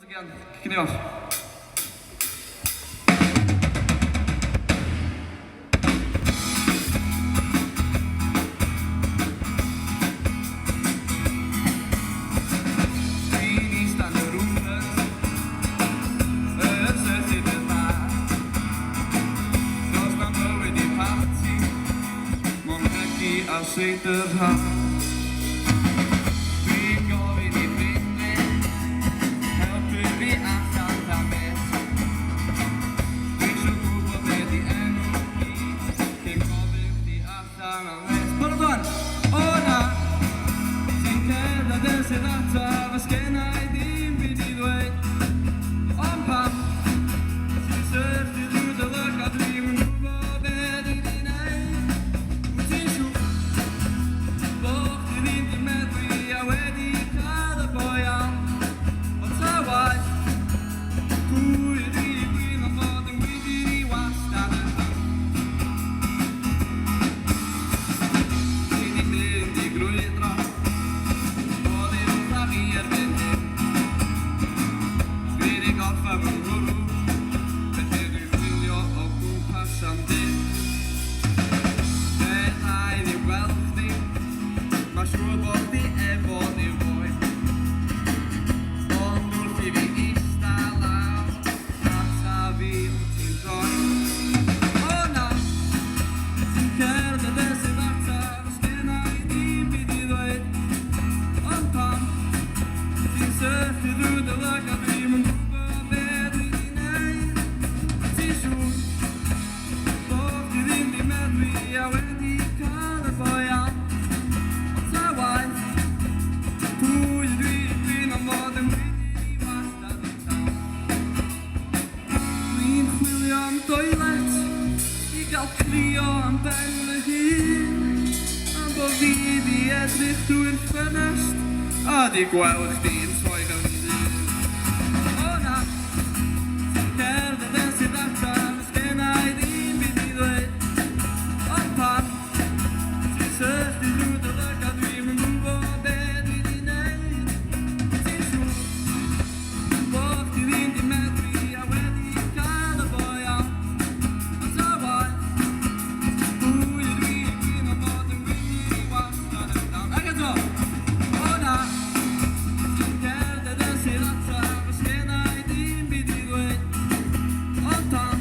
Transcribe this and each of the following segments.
Again, kicking it off. Dwi'n eistedd yn y rwmers, yn syth i'r dda. Does na'm bywyd i parti, mond regi a seidr ha. Dwi'n gofyn i ffrind helpu fi allan ta beth. Dwi isio gwybod be di enw hi, cyn gofyn chdi allan am les. Barod wan! O na! Ti'n cerdded yn syth ataf, a sgenna i ddim byd i ddweud. Ond pam? Ti'n syllu drwy dy lygad, dwi'm yn gwybod be dwi 'di neud. Wyt ti'n siŵr bo chdi ddim 'di meddwi a wedi cael y boi iawn? Ond ta waeth, pwy ydw i gwyn am fod yn gwybod i wastad yn llawn? Dwi 'di mynd i grwydro, oddi wrtha fi erbyn hyn. Dwi 'di gorffen fy nghwrw, felly dwi'n chwilio o gwmpas am dyn. Fedra i ddim gweld chdi, ma' siŵr bod chdi efo ryw foi. Ond wrth i fi ista lawr, ata fi wyt ti'n troi. O na, ti'n cerdded yn syth ataf, sgenna i ddim byd i ddweud. Ond pam, ti'n syllu drwy dy lygad, dwi'm yn gwybod be dwi 'di neud. Ti'n siŵr bo chdi ddim 'di meddwi a wedi cael y boi iawn? Ond ta waeth, pwy ydw i gwyn am fod yn gwybod i wastad yn llawn? Dwi'n chwilio am doilet i gael crio am ben fy hun, am bo fi 'di edrych drwy'r ffenest a 'di gweld chdi'n troi fewn i ddyn. O na, ti'n cerdded yn syth ataf, sgenna i ddim byd i ddweud. Ond pam, ti'n syllu drwy dy lygad, dwi'm yn gwybod be dwi 'di neud. Ti'n siŵr bo chdi ddim 'di meddwi a wedi cael y boi iawn? Ond ta waeth, pwy ydw i gwyn am fod yn gwybod i wastad yn llawn? Ac eto! O na, ti'n cerdded yn syth ataf, sgenna i ddim byd i ddweud. Ond pam,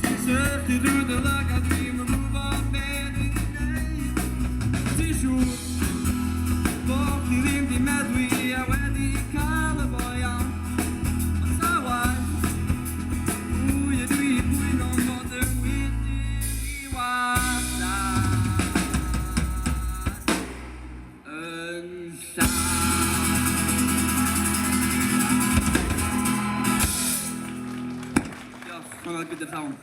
ti'n syllu drwy dy lygad, dwi'm yn gwybod be dwi 'di neud. Ti'n siŵr bo chdi ddim 'di meddwi a wedi cael y boi iawn? Ond ta waeth, pwy ydw i gwyn am fod yn gwybod i wastad yn llawn? Diolch, hwnna gyda llawn.